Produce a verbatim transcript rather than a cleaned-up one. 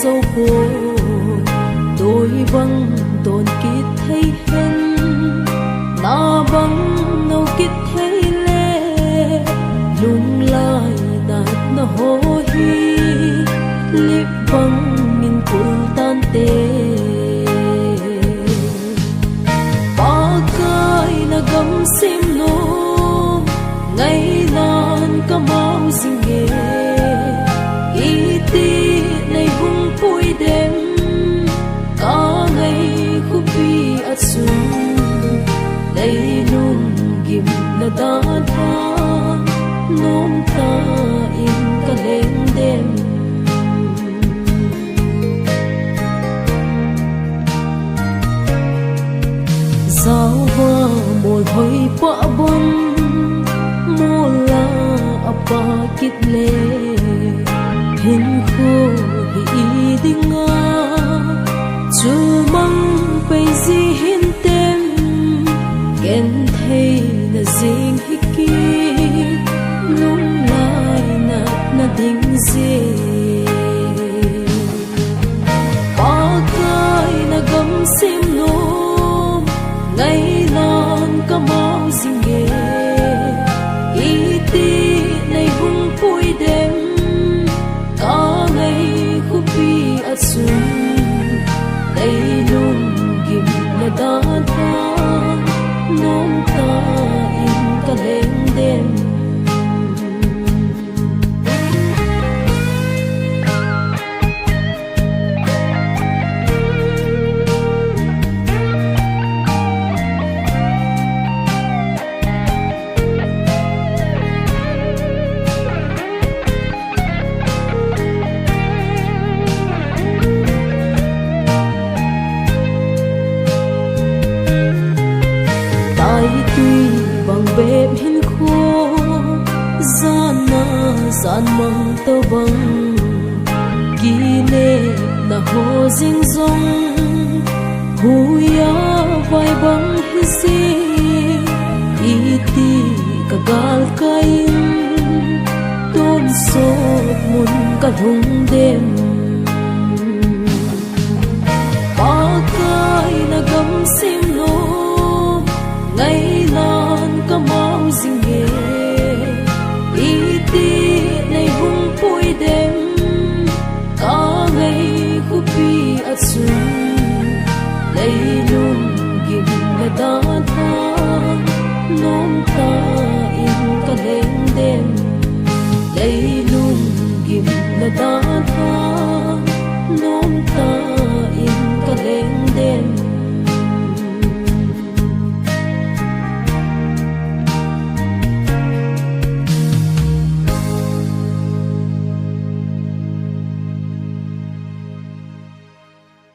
Zo po, doi bang don kit thei hen, na bang no kit thei le, lung lai natna ho hi, lip bang in kul tante. Pakai na gam sim nom, ngainan ka mau jing e. Iti nei hung pui dem, ka ngai khupi a chun, lei lung gimna dan ha, nom ta in ka leng dem. Zaova mol hoi pa bon, mol la a pa kit le, hin khu hi i dinga, chu mang pei ji hin tem, gen thei na jing hi ki, lung lai natna ding ji. Pakai na gam sim nom, ngainan ka mau jing e. Iti nei hung pui dem, ka ngai khupi a chun, lei lung gimna dan ha, nom ta in ka leng dem. Tai tui bang bep hin khu, jan na jan mang to bang, kine na ho jing jong, huya vai bang hi si, iti ka gal kai in, ton sot mun ka lhung dem. Pakai na gam sim nom, ngai